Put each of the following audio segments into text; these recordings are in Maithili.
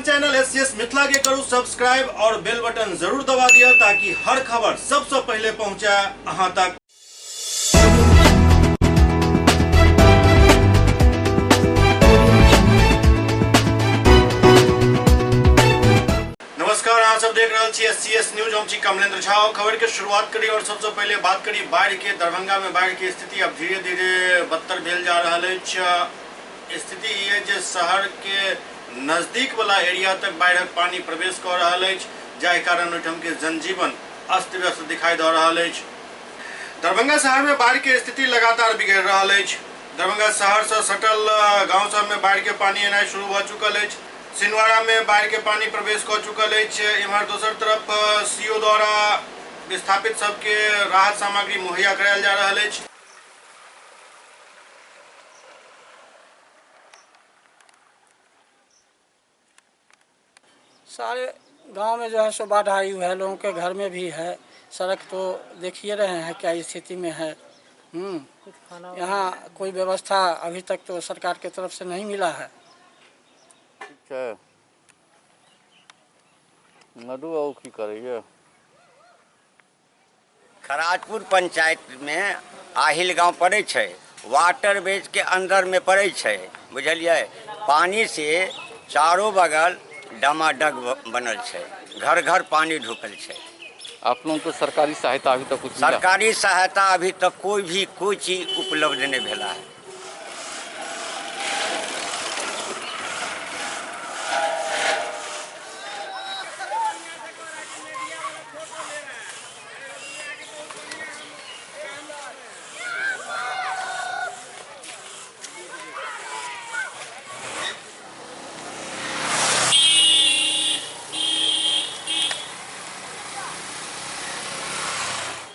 अपन channel S C S Mithila के करू सब्सक्राइब और बेल बटन जरूर दबा दिया ताकि हर खबर सबसे पहले पहुंचे अहां तक। नमस्कार, अहाँ सब देख रहल छी एस सी एस न्यूज। हम छी कमलेंद्र झा। खबर के शुरुआत करी और सबसे पहले बात करी बाढ़ि के। दरभंगा में बाढ़ि के स्थिति अब धीरे धीरे बदतर भेल जा रहल अछि। स्थिति ई है जे शहर के नजदीक वाला एरिया तक बाढ़िक पानी प्रवेश कऽ रहल अछि, जाहि कारण ओहिठाम के जनजीवन अस्त व्यस्त दिखाई दऽ रहल अछि। दरभंगा शहर में बाढ़ि के स्थिति लगातार बिगड़ रहल अछि। दरभंगा शहर से सटल गांव सब में बाढ़ि के पानी एनाइ शुरू भऽ चुकल अछि। सिनवारा में बाढ़ि के पानी प्रवेश कऽ चुकल अछि। इम्हर दोसर तरफ सीओ द्वारा विस्थापित सबके राहत सामग्री मुहैया करायल जा रहल अछि। सारे गांव में जो है सो बाढ़ आई हुई है, लोगों के घर में भी है। सड़क तो देखिए रहे हैं क्या स्थिति में है। यहाँ कोई व्यवस्था अभी तक तो सरकार के तरफ से नहीं मिला है। ठीक छै, नडू बाबू की करैया? खराजपुर पंचायत में आहिल गांव पड़े छै, वाटर बेज के अंदर में पड़े छै, बुझलियै। पानी से चारों बगल डमाडग बनल छै, घर घर पानी ढुकल छै। आप लोगों को सरकारी सहायता अभी तक कुछ मिला? सरकारी सहायता अभी तक कोई भी कोई चीज उपलब्ध नहीं भेला है।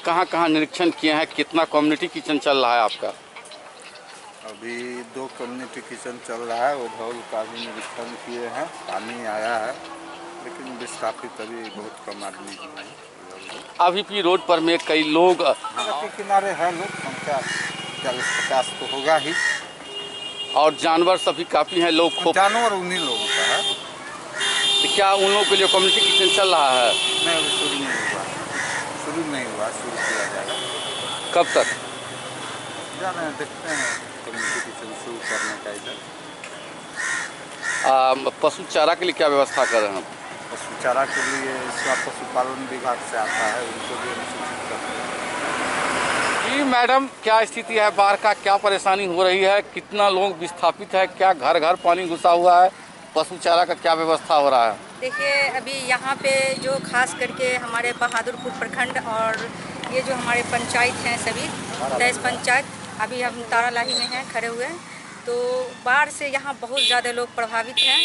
कहाँ कहाँ निरीक्षण किए हैं, कितना कम्युनिटी किचन चल रहा है आपका? अभी 2 कम्युनिटी किचन चल रहा है। ओधौल का भी निरीक्षण किए हैं, पानी आया है लेकिन विस्थापित अभी बहुत कम आदमी हैं। अभी भी रोड पर में कई लोग सड़क के किनारे है लोग, संख्या 40-50 तो होगा ही। और जानवर सभी काफ़ी हैं लोग। खूब जानवर उन्हीं लोगों का है। तो क्या उन लोगों के लिए कम्युनिटी किचन चल रहा है? नहीं, अभी शुरू नहीं हुआ, शुरू नहीं हुआ, शुरू किया जाएगा। कब तक? जाने देखते हैं कम्युनिटी किचन शुरू करने का। इधर पशु चारा के लिए क्या व्यवस्था कर रहे हैं? पशु चारा के लिए इसका पशुपालन विभाग से आता है, उनको भी हम सूचित करते हैं। जी मैडम, क्या स्थिति है बाढ़ का, क्या परेशानी हो रही है, कितना लोग विस्थापित है, क्या घर घर पानी घुसा हुआ है, पशु चारा का क्या व्यवस्था हो रहा है? देखिए, अभी यहाँ पे जो खास करके हमारे बहादुरपुर प्रखंड और ये जो हमारे पंचायत हैं सभी 23 पंचायत, अभी हम तारालाही में हैं खड़े हुए, तो बाढ़ से यहाँ बहुत ज़्यादा लोग प्रभावित हैं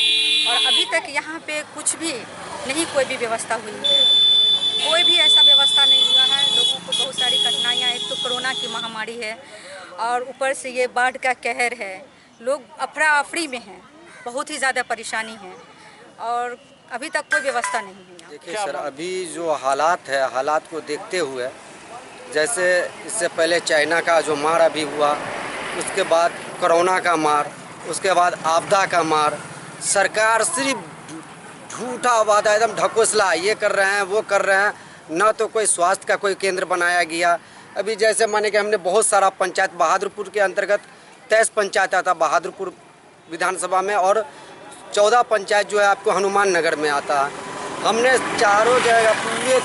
और अभी तक यहाँ पे कुछ भी नहीं, कोई भी व्यवस्था हुई है, कोई भी ऐसा व्यवस्था नहीं हुआ है। लोगों को बहुत सारी कठिनाइयाँ, एक तो कोरोना की महामारी है और ऊपर से ये बाढ़ का कहर है, लोग अफरा अफरी में हैं, बहुत ही ज़्यादा परेशानी है और अभी तक कोई व्यवस्था नहीं है यहाँ। देखिए सर, अभी जो हालात है, हालात को देखते हुए, जैसे इससे पहले चाइना का जो मार अभी हुआ, उसके बाद कोरोना का मार, उसके बाद आपदा का मार, सरकार सिर्फ झूठा वादा, एकदम ढकोसला, ये कर रहे हैं वो कर रहे हैं। न तो कोई स्वास्थ्य का कोई केंद्र बनाया गया। अभी जैसे माने कि हमने बहुत सारा पंचायत, बहादुरपुर के अंतर्गत 23 पंचायत आता बहादुरपुर विधानसभा में और 14 पंचायत जो है आपको हनुमान नगर में आता है। हमने चारों जगह पूरे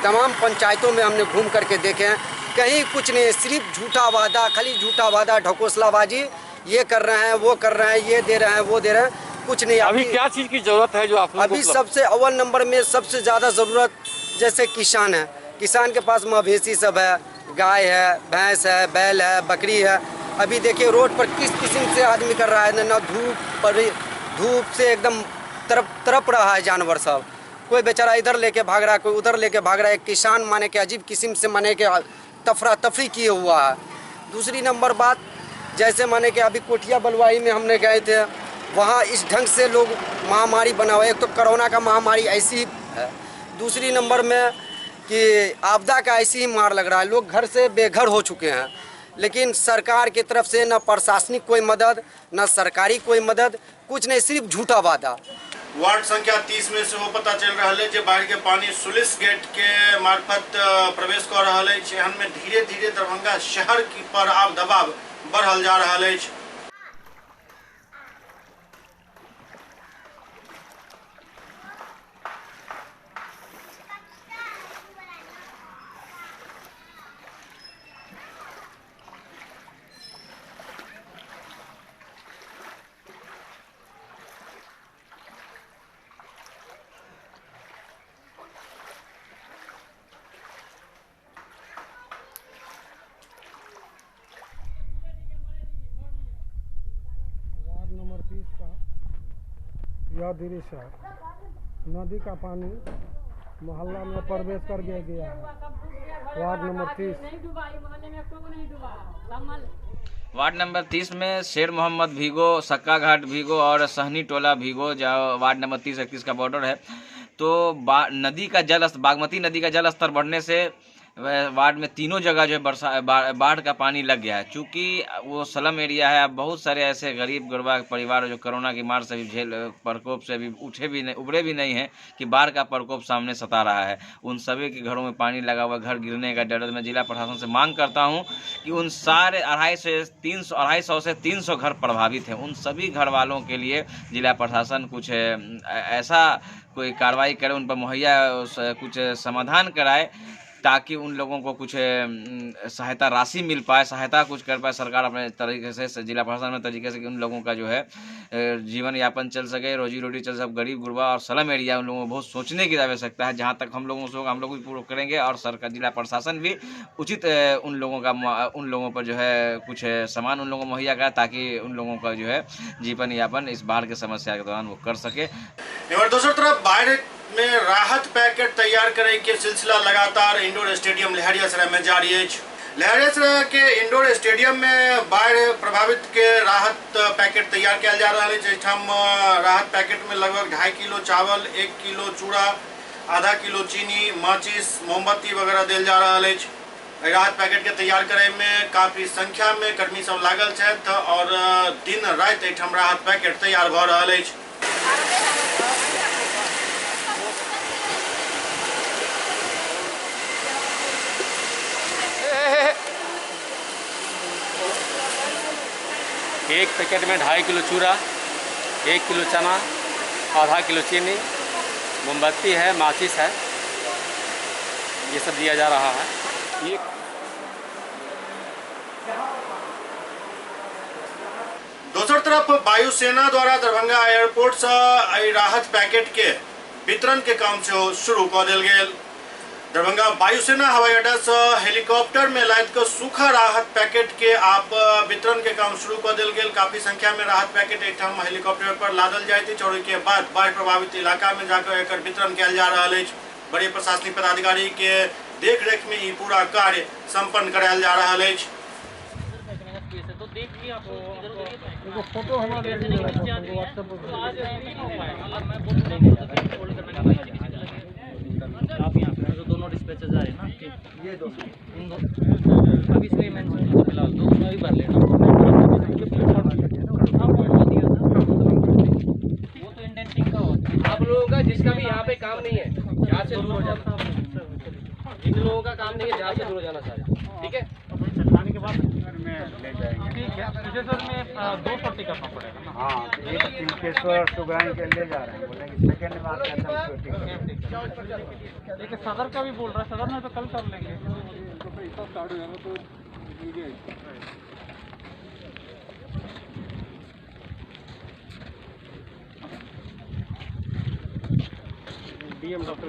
तमाम पंचायतों में हमने घूम करके देखे हैं, कहीं कुछ नहीं, सिर्फ झूठा वादा, खाली झूठा वादा, ढकोसलाबाजी, ये कर रहे हैं वो कर रहे हैं, ये दे रहे हैं वो दे रहे हैं, कुछ नहीं। अभी क्या चीज़ की जरूरत है जो आप लोगों को अभी उपलब्ध? सबसे अव्वल नंबर में सबसे ज़्यादा ज़रूरत जैसे किसान है, किसान के पास मवेशी सब है, गाय है, भैंस है, बैल है, बकरी है। अभी देखिए रोड पर किस किस्म से आदमी कर रहा है, न धूप पर, धूप से एकदम तरप तरप रहा है जानवर सब। कोई बेचारा इधर लेके भाग रहा है, कोई उधर लेके भाग रहा है। किसान माने के अजीब किस्म से माने के तफरा तफरी किए हुआ है। दूसरी नंबर बात, जैसे माने कि अभी कोठिया बलुआही में हमने गए थे, वहाँ इस ढंग से लोग महामारी बना हुआ है। एक तो कोरोना का महामारी ऐसी है, दूसरी नंबर में कि आपदा का ऐसी ही मार लग रहा है, लोग घर से बेघर हो चुके हैं। लेकिन सरकार की तरफ से न प्रशासनिक कोई मदद, न सरकारी कोई मदद, कुछ नहीं, सिर्फ झूठा वादा। वार्ड संख्या 30 में सेहो पता चलि रहल अछि जे बाढ़ि के पानी सुलिस गेट के मार्फत प्रवेश कऽ रहल अछि। एहन में धीरे धीरे दरभंगा शहर पर आब दबाव बढ़ल जा रहल अछि। वार्ड नंबर 30 का यह दृश्य है। नदी का पानी मोहल्ला में प्रवेश कर गया है। Ward number 30। वार्ड नंबर 30 में शेर मोहम्मद भीगो, सक्का घाट भीगो और सहनी टोला भीगो, जो वार्ड नंबर 30 31 का बॉर्डर है। तो नदी का जल, बागमती नदी का जल स्तर बढ़ने से वार्ड में तीनों जगह जो है बरसा बाढ़ का पानी लग गया है। चूँकि वो स्लम एरिया है, अब बहुत सारे ऐसे गरीब गुरबा परिवार जो कोरोना की मार से भी झेल प्रकोप से भी उठे भी नहीं, उभरे भी नहीं हैं कि बाढ़ का प्रकोप सामने सता रहा है। उन सभी के घरों में पानी लगा हुआ, घर गिरने का डर। मैं जिला प्रशासन से मांग करता हूँ कि उन सारे 250 से 300 घर प्रभावित हैं, उन सभी घर वालों के लिए जिला प्रशासन कुछ ऐसा कोई कार्रवाई करे, उन पर मुहैया कुछ समाधान कराए ताकि उन लोगों को कुछ सहायता राशि मिल पाए, सहायता कुछ कर पाए सरकार अपने तरीके से, जिला प्रशासन अपने तरीके से कि उन लोगों का जो है जीवन यापन चल सके, रोजी रोटी चल सके। गरीब गुरबा और स्लम एरिया उन लोगों को बहुत सोचने की आवश्यकता है। जहाँ तक हम लोगों से होगा हम लोग भी पूरा करेंगे और सरकार जिला प्रशासन भी उचित उन लोगों का उन लोगों पर जो है कुछ सामान उन लोगों को मुहैया कराए ताकि उन लोगों का जो है जीवन यापन इस बाढ़ की समस्या के दौरान वो कर सके। और दूसरी तरफ बाढ़ में राहत पैकेट तैयार करे के सिलसिला लगातार इंडोर स्टेडियम लहरियासराय में जारी है। लहरियासराय के इंडोर स्टेडियम में बाढ़ प्रभावित के राहत पैकेट तैयार किया जा रहा है। एहिठाम राहत पैकेट में लगभग 2.5 किलो चावल, 1 किलो चूड़ा, आधा किलो चीनी, माचिस, मोमबत्ती वगैरह देल जा रहा है। राहत पैकेट के तैयार करे में काफी संख्या में कर्मी सब लागल छथि और दिन राति एहिठाम राहत पैकेट तैयार भ रहल अछि। एक पैकेट में 2.5 किलो चूड़ा, 1 किलो चना, आधा किलो चीनी, मोमबत्ती है, माचिस है, ये सब दिया जा रहा है। ये दोसर तरफ वायुसेना द्वारा दरभंगा एयरपोर्ट से राहत पैकेट के वितरण के काम से शुरू कऽ देल गेल। दरभंगा वायुसेना हवाई अड्डा से हेलीकॉप्टर में लाद के सूखा राहत पैकेट के आप वितरण के काम शुरू कऽ देल गेल। काफी संख्या में राहत पैकेट एहिठाम हेलीकॉप्टर पर लादल जाइत अछि और ओहिके बाद बाढ़ प्रभावित इलाका में जाकर एकर वितरण कयल जा रहल अछि। बड़े प्रशासनिक पदाधिकारी के देखरेख में ई पूरा कार्य संपन्न करायल जा रहल अछि। आप यहाँ पे जो दोनों डिस्पैचर्स आ रहे हैं ना आपके, ये दो अभी इसमें मेंशन फिलहाल दो अभी भर लेना। वो तो इंडेंटिंग का होता है। आप लोगों का जिसका भी यहाँ पे काम नहीं है यहाँ से दूर हो जाना, जिन लोगों का काम नहीं है यहाँ से दूर हो जाना सारे, ठीक है? चलने के बाद ले जाएंगे, ठीक है? विशेषकर में 240 करना पड़ेगा। हाँ, एक तिलकेश्वर सुग्राइन के ले जा रहे हैं, बोले कि सेकंड में आते हैं तो। लेकिन सदर का भी बोल रहा है, सदर में तो कल कर लेंगे। DM doctor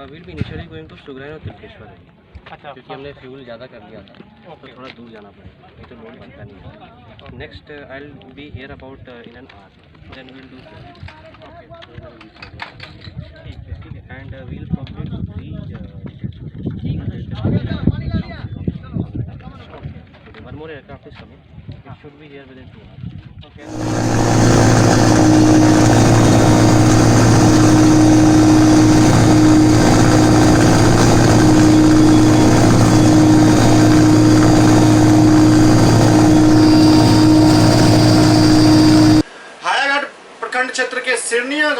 will be initially going to Sugrain और तिलकेश्वर। अच्छा, क्योंकि हमने फ्यूल ज़्यादा कर लिया था तो थोड़ा दूर जाना पड़ेगा, नहीं तो लोड बनता नहीं है। Next I will be here about in an hour, then will do. ठीक है, ठीक है। And will complete reach one more aircraft is coming, it should be here within 2 hours. Okay.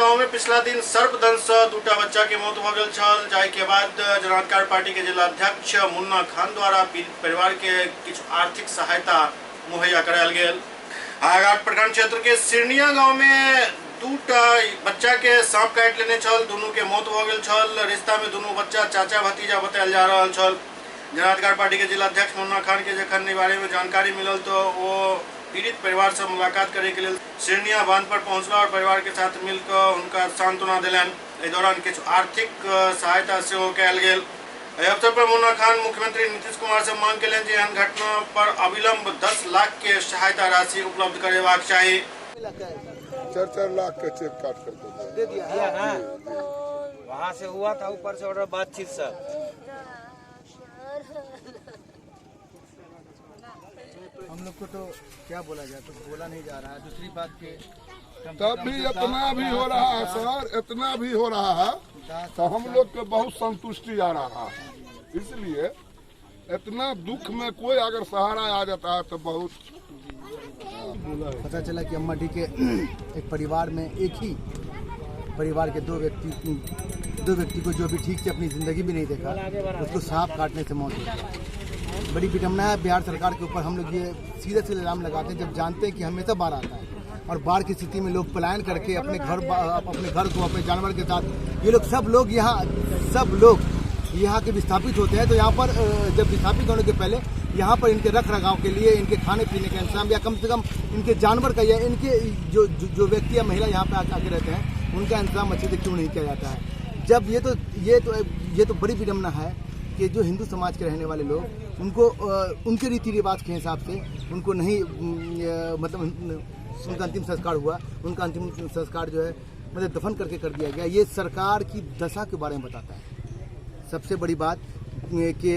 गांव में पिछला दिन सर्पदंश से दूटा बच्चा के मौत भऽ गेल छल, जाहि के बाद जनाधिकार पार्टी के जिलाध्यक्ष मुन्ना खान द्वारा पीड़ित परिवार के किछु आर्थिक सहायता मुहैया करायल गेल। हायाघाट प्रखंड क्षेत्र के सिरनिया गांव में दूटा बच्चा के सांप काटि लेने छल, दुनू के मौत भऽ गेल छल। रिश्ता में दुनू बच्चा चाचा भतीजा बतायल जा रहल छल। जनाधिकार पार्टी के जिलाध्यक्ष मुन्ना खान के जखन एहि बारे में जानकारी मिलल तो वो पीड़ित परिवार से मुलाकात करे के लेल सिरनिया बांध पर पहुंचला और परिवार के साथ मिलकर उनका सांत्वना दिलनि। एहि दौरान किछु आर्थिक सहायता सेहो कयल गेल। एहि अवसर पर मुन्ना खान मुख्यमंत्री नीतीश कुमार से मांग कयलनि जे एहन घटना पर अविलंब 10 लाख के सहायता राशि उपलब्ध करेबाक चाही। 4-4 लाख के चेक काट करके दे दिया है ना, वहाँ से हुआ था ऊपर से ऑर्डर बातचीत सब। हम लोग को तो क्या बोला जाए, तो बोला नहीं जा रहा है। दूसरी बात के तब भी इतना भी हो रहा है सर, इतना भी हो रहा है तो हम लोग के बहुत संतुष्टि आ रहा है। इसलिए इतना दुख में कोई अगर सहारा आ जाता है तो बहुत। पता चला कि अम्माडी के एक परिवार में एक ही परिवार के दो व्यक्ति को जो भी ठीक से अपनी ज़िंदगी भी नहीं देखा, उसको सांप काटने से मौत हो गई। बड़ी विडम्बना है बिहार सरकार के ऊपर। हम लोग ये सीधे सीधे इल्ज़ाम लगाते हैं जब जानते हैं कि हमेशा बाढ़ आता है और बाढ़ की स्थिति में लोग पलायन करके अपने घर को अपने जानवर के साथ ये लोग सब लोग यहाँ के विस्थापित होते हैं। तो यहाँ पर जब विस्थापित होने के पहले यहाँ पर इनके रख रखाव के लिए इनके खाने पीने का इंतजाम या कम से कम इनके जानवर का या इनके जो जो व्यक्ति या महिला यहाँ पर आके रहते हैं उनका इंतजाम अच्छे से क्यों नहीं किया जाता है। जब ये तो बड़ी विडम्बना है कि जो हिंदू समाज के रहने वाले लोग उनको उनके रीति रिवाज के हिसाब से उनको नहीं, मतलब उनका अंतिम संस्कार हुआ, उनका अंतिम संस्कार जो है मतलब दफन करके कर दिया गया। ये सरकार की दशा के बारे में बताता है। सबसे बड़ी बात कि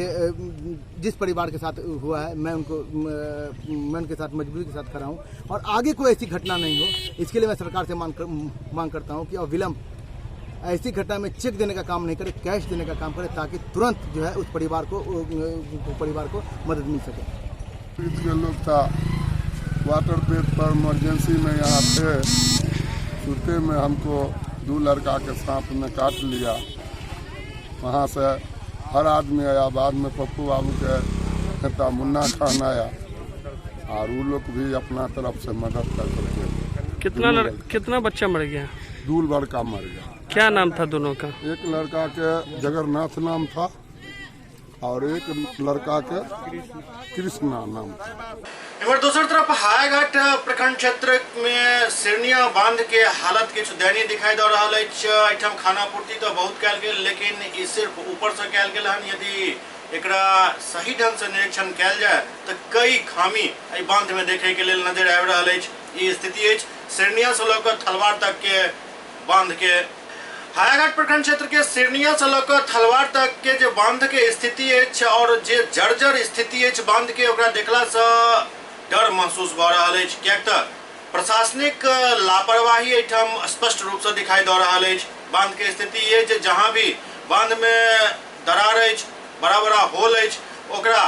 जिस परिवार के साथ हुआ है मैं उनके साथ मजबूरी के साथ खड़ा हूँ और आगे कोई ऐसी घटना नहीं हो इसके लिए मैं सरकार से मांग करता हूँ कि अविलंब ऐसी घटना में चेक देने का काम नहीं करे, कैश देने का काम करे, ताकि तुरंत जो है उस परिवार को मदद मिल सके। के लोग था वाटर बेड पर इमरजेंसी में यहाँ थे, सुते में हमको 2 लड़का के सांप ने काट लिया। वहाँ से हर आदमी आया, बाद में पप्पू बाबू के नेता मुन्ना खान आया और वो लोग भी अपना तरफ से मदद कर सकते। कितना बच्चा मर गया? 2 लड़का मर गया। क्या नाम था दोनों का? एक लड़का के जगन्नाथ नाम था और एक लड़का के कृष्णा नाम था। इधर दोसर तरफ हायाघाट प्रखंड क्षेत्र में सिरनिया बांध के हालत किछु दयनीय दिखाई दे रहल अछि। एहिठाम खाना पूर्ति तो बहुत कयल गेल, लेकिन ई सिर्फ ऊपर से कयल गेल हन। यदि एकरा सही ढंग से निरीक्षण कयल जाय तो कई खामी एहि बांध में देखे के लेल नजर आबि रहल अछि। ई स्थिति अछि सिरनिया से लऽ कऽ थलवार तक के बांध के। हायाघाट प्रखंड क्षेत्र के सिरनिया से लऽ थलवार तक के जे बांध के स्थिति अछि और जे जर्जर स्थिति अछि बांध के, ओकरा देखला से डर महसूस भऽ रहल अछि। किएक तऽ प्रशासनिक लापरवाही एहिठाम स्पष्ट रूप से दिखाई दऽ रहल अछि। बांध के स्थिति ये जे जहाँ भी बांध में दरार अछि, बड़ा बड़ा होल अछि, ओकरा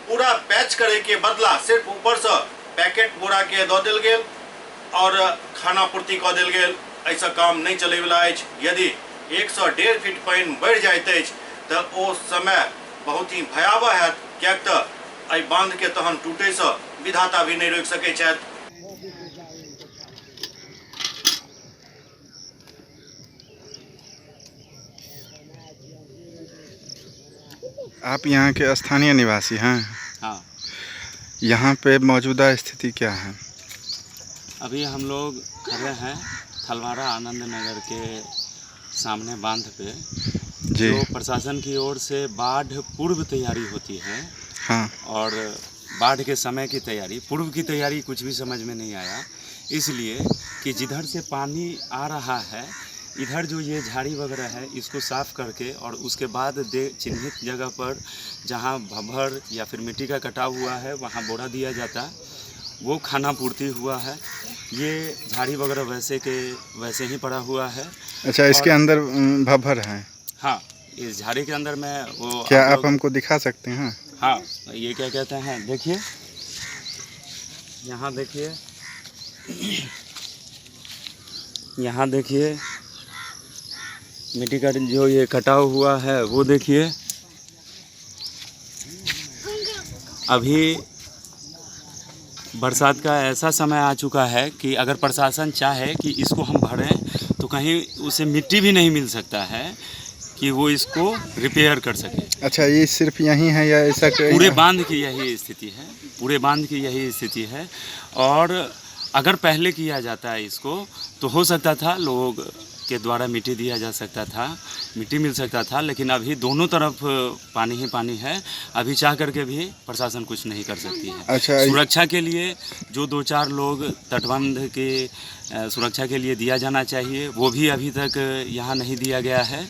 पूरा पैच करे के बदला सिर्फ ऊपर से पैकेट बोरा के दऽ देल गेल और खाना पूर्ति कऽ देल गेल। एहिसँ काम नहि चलैवला अछि। यदि 1 से 1.5 फीट पानि बढ़ि जाइत अछि तऽ ओ समय बहुत ही भयावह हैत, किएक तऽ एहि बांध के तहन टूटैसँ विधाता भी नहि रोकि सकैत छथि। आप यहाँ के स्थानीय निवासी हैं? हाँ। यहाँ पे मौजूदा स्थिति क्या है? अभी हम लोग खड़े हैं थलवारा आनंद नगर के सामने बांध पे जी। जो प्रशासन की ओर से बाढ़ पूर्व तैयारी होती है। हाँ। और बाढ़ के समय की तैयारी, पूर्व की तैयारी कुछ भी समझ में नहीं आया, इसलिए कि जिधर से पानी आ रहा है इधर जो ये झाड़ी वगैरह है इसको साफ़ करके और उसके बाद दे चिन्हित जगह पर जहाँ भभर या फिर मिट्टी का कटाव हुआ है वहाँ बोरा दिया जाता, वो खाना पूर्ति हुआ है। ये झाड़ी वगैरह वैसे के वैसे ही पड़ा हुआ है। अच्छा, इसके अंदर भभर है? हाँ, इस झाड़ी के अंदर में वो। क्या आप हमको दिखा सकते हैं? हाँ, ये क्या कहते हैं, देखिए यहाँ देखिए, यहाँ देखिए, मिट्टी का जो ये कटाव हुआ है वो देखिए। अभी बरसात का ऐसा समय आ चुका है कि अगर प्रशासन चाहे कि इसको हम भरें तो कहीं उसे मिट्टी भी नहीं मिल सकता है कि वो इसको रिपेयर कर सके। अच्छा, ये सिर्फ यही है या ऐसा? पूरे बांध की यही स्थिति है, पूरे बांध की यही स्थिति है। और अगर पहले किया जाता है इसको तो हो सकता था लोग के द्वारा मिट्टी दिया जा सकता था, मिट्टी मिल सकता था, लेकिन अभी दोनों तरफ पानी ही पानी है। अभी चाह करके भी प्रशासन कुछ नहीं कर सकती है। अच्छा, सुरक्षा के लिए जो 2-4 लोग तटबंध के सुरक्षा के लिए दिया जाना चाहिए वो भी अभी तक यहाँ नहीं दिया गया है।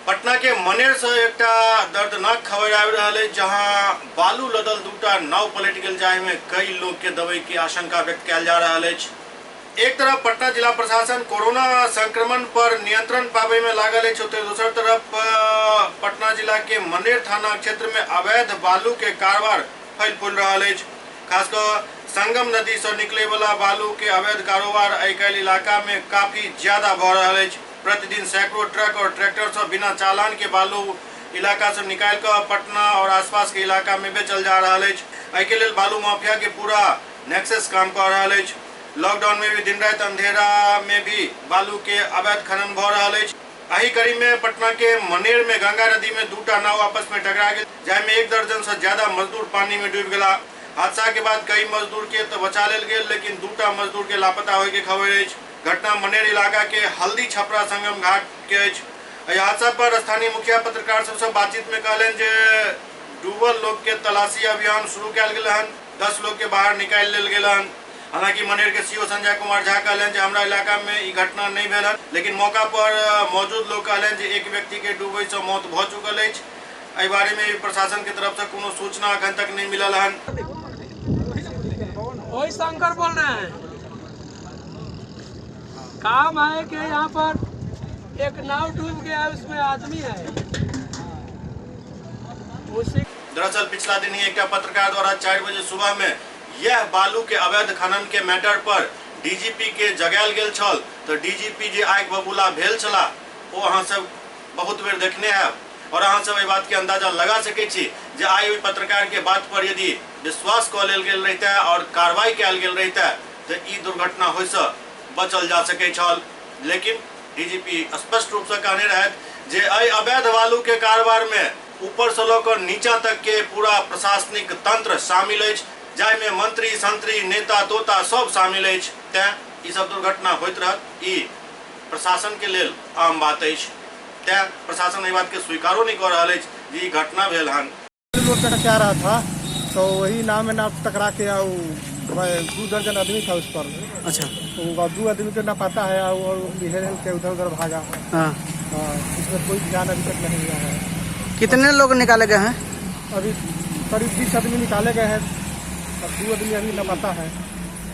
पटना के मनेर से एकटा दर्दनाक खबर आबि रहल अछि, जहां बालू लदल दूटा नाव पलटि गेल, जाहि में कई लोग के दबे के आशंका व्यक्त कयल जा रहल अछि। एक तरफ पटना जिला प्रशासन कोरोना संक्रमण पर नियंत्रण पाबे में लागल अछि, ओतहि दोसर तरफ पटना जिला के मनेर थाना क्षेत्र में अवैध बालू के कारोबार फैल फूल रहल अछि। खासकर संगम नदी से निकले वाला बालू के अवैध कारोबार आइ काल्हि इलाका में काफी ज्यादा भऽ रहल अछि। प्रतिदिन सैकड़ों ट्रक और ट्रैक्टर सब बिना चालान के बालू इलाका से निकाल कर पटना और आसपास के इलाका में बेचल जा रहा अछि। एहि लेल बालू माफिया के पूरा नेक्सस काम कर रहा अछि। लॉकडाउन में भी दिन रात अंधेरा में भी बालू के अवैध खनन भऽ रहल अछि। एही कड़ी में पटना के मनेर में गंगा नदी में दूटा नाव आपस में टकरा गेल, जाहि में 1 दर्जन से ज्यादा मजदूर पानी में डूबि गेला। हादसा के बाद कई मजदूर के तो बचा लेल गेल, लेकिन दूटा मजदूर के लापता होय के खबर अछि। घटना मनेर इलाका के हल्दी छपरा संगम घाट के अछि। एहि हादसा पर स्थानीय मुखिया पत्रकार सबसे बातचीत में कहलनि जे डूबल लोग के तलाशी अभियान शुरू कयल गेल हन, 10 लोग के बाहर निकालि लेल गेल हन। हालांकि मनेर के सीओ संजय कुमार झा कहलनि जे हमरा इलाका में ई घटना नहीं भेल हन, लेकिन मौका पर मौजूद लोग कहलनि जे एक व्यक्ति के डूबे से मौत भऽ चुकल अछि। एहि बारे में प्रशासन के तरफ से कोनो सूचना अखन तक नहीं मिलल हन। वही शंकर बोल रहे हैं, काम है कि यहाँ पर एक नाव डूब गया, उसमें आदमी है। उसी दरअसल पिछला दिन ही एक पत्रकार द्वारा 4 बजे सुबह में यह बालू के अवैध खनन के मैटर पर डीजीपी के जगायल गेल छल, तो डीजीपी जे आगि बबूला भेल छला ओ अहाँ सब बहुत बेर देखने हैब और अहाँ सब एहि बात के अंदाजा लगा सकै छी जे आइ ओहि पत्रकार के बात पर यदि विश्वास कऽ लेल गेल रहितै और कार्रवाई कयल गेल रहितै तऽ ई दुर्घटना होइसँ बचल जा सकै छल। लेकिन डीजीपी स्पष्ट रूप से कहने रहथि जे एहि अवैध बालू के कारोबार में ऊपर से लऽ कऽ नीचा तक के पूरा प्रशासनिक तंत्र शामिल अछि, जाहिमे मंत्री संत्री नेता तोता सब शामिल अछि। तैं ई सब दुर्घटना होइत रहत, ई प्रशासन के लेल आम बात अछि। तैं प्रशासन एहि बात के स्वीकारो नहीं कऽ रहल अछि जे ई घटना भेल हन। रोड पे आ रहा था तो वही नाव में नाव टकरा के 2 दर्जन आदमी था उस पर। अच्छा, तो 2 आदमी तो ना पाता है और हेल हेल के उधर उधर भागा। हाँ, इसमें कोई ध्यान अभी तक नहीं दिया है। कितने लोग निकाले गए हैं? अभी करीब 20 आदमी निकाले गए हैं, अब 2 आदमी अभी ना पता है।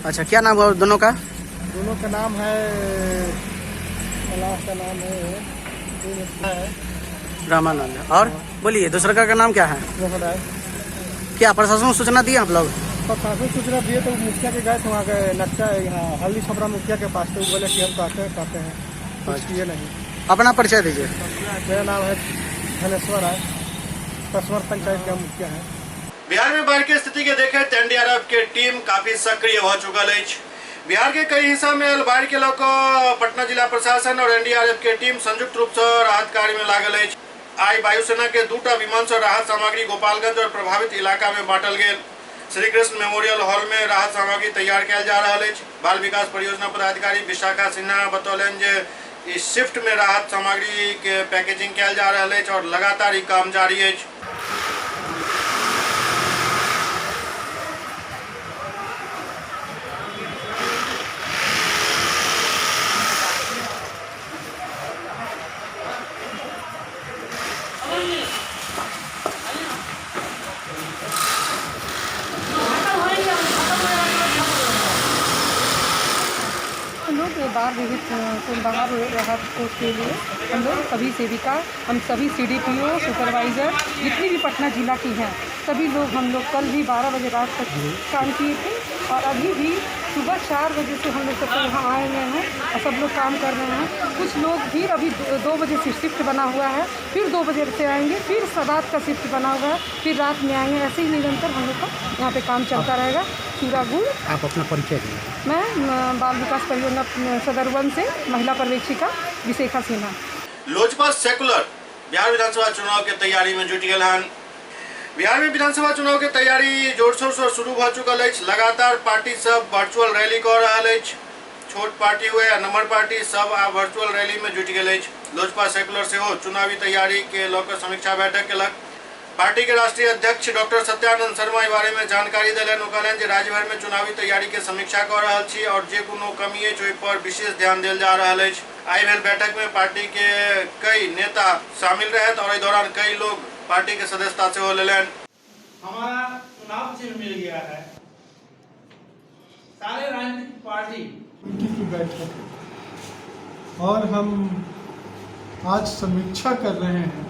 अच्छा, क्या नाम हुआ दोनों का? दोनों का नाम है, का नाम है रामानंद, और बोलिए दूसरा का नाम क्या है? मोहन राय। क्या प्रशासन को सूचना दिए आप लोग? प्रशासन सूचना दिए तो मुखिया के गए थे वहाँ गए नक्शा यहाँ हल्दी छपरा मुखिया के पास, तो बोले कि हम कहते हैं कुछ किए नहीं। अपना परिचय दीजिए। मेरा नाम है धनेश्वर राय, कसवर पंचायत का मुखिया है। बिहार में बाढ़ के स्थिति के देखे एनडीआरएफ के टीम काफी सक्रिय हो चुकल अछि। बिहार के कई हिस्सा में आयल बाढ़ के लऽ कऽ पटना जिला प्रशासन और एनडीआरएफ के टीम संयुक्त रूप से राहत कार्य में लागल अछि। आइ वायुसेना के 2 विमान से राहत सामग्री गोपालगंज और प्रभावित इलाका में बांटल गेल। श्री कृष्ण मेमोरियल हॉल में राहत सामग्री तैयार कयल जा रहल अछि। बाल विकास परियोजना पदाधिकारी विशाखा सिन्हा बतौलनि जे इस शिफ्ट में राहत सामग्री के पैकेजिंग कयल जा रहल अछि और लगातार ई काम जारी अछि। लोग बाढ़ विहित बाहर राहत कोष के लिए हम लोग सभी सेविका, हम सभी सीडीपीओ, सुपरवाइज़र जितनी भी पटना जिला की हैं सभी लोग, हम लोग कल भी 12 बजे रात तक काम किए थे और अभी भी सुबह 4 बजे से हम लोग सबको यहाँ आए हुए हैं और सब लोग काम कर रहे हैं। कुछ लोग फिर अभी 2 बजे से शिफ्ट बना हुआ है, फिर 2 बजे से आएंगे, फिर रात का शिफ्ट बना हुआ है, फिर रात में आएंगे। ऐसे ही निरंतर हम लोग का यहाँ पे काम चलता रहेगा। चूरा गुड़। आप अपना परिचय दें। मैं बाल विकास परियोजना सदर 1 से महिला पर्यवेक्षिका विशेखा सिन्हा। लोजपा सेकुलर बिहार विधानसभा चुनाव के तैयारी में जुट गए हन। बिहार में विधानसभा चुनाव के तैयारी जोर शोर से शुरू भ चुकल अछि। लगातार पार्टी सब वर्चुअल रैली कर रहल अछि। छोट पार्टी हुए या नम्बर पार्टी सब आ वर्चुअल रैली में जुट गेल अछि। लोजपा सेकुलर सेहो चुनावी तैयारी के लऽ कऽ समीक्षा बैठक केलक। पार्टी के राष्ट्रीय अध्यक्ष डॉक्टर सत्यानंद शर्मा एहि बारे में जानकारी देलनि। ओ कहलनि जे राज्य भर में चुनावी तैयारी के समीक्षा कऽ रहल छी और जे कोनो कमी अछि ओहि पर विशेष ध्यान देल जा रहल अछि। आइ भेल बैठक में पार्टी के कई नेता शामिल रहत और एहि दौरान कई लोग पार्टी के सदस्यता सेहो लेलनि। हमारा चुनाव चिन्ह मिल गया है। सारे राजनीतिक पार्टी की बैठक है और हम आज समीक्षा कर रहे हैं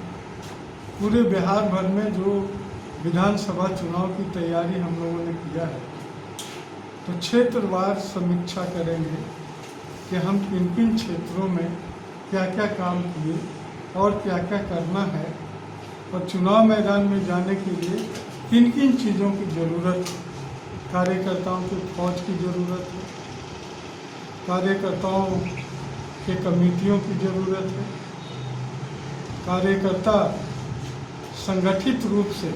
पूरे बिहार भर में जो विधानसभा चुनाव की तैयारी हम लोगों ने किया है, तो क्षेत्रवार समीक्षा करेंगे कि हम किन किन क्षेत्रों में क्या क्या काम किए और क्या क्या करना है और चुनाव मैदान में जाने के लिए किन किन चीज़ों की ज़रूरत है। कार्यकर्ताओं की फौज की ज़रूरत है, कार्यकर्ताओं के कमेटियों की ज़रूरत है, कार्यकर्ता संगठित रूप से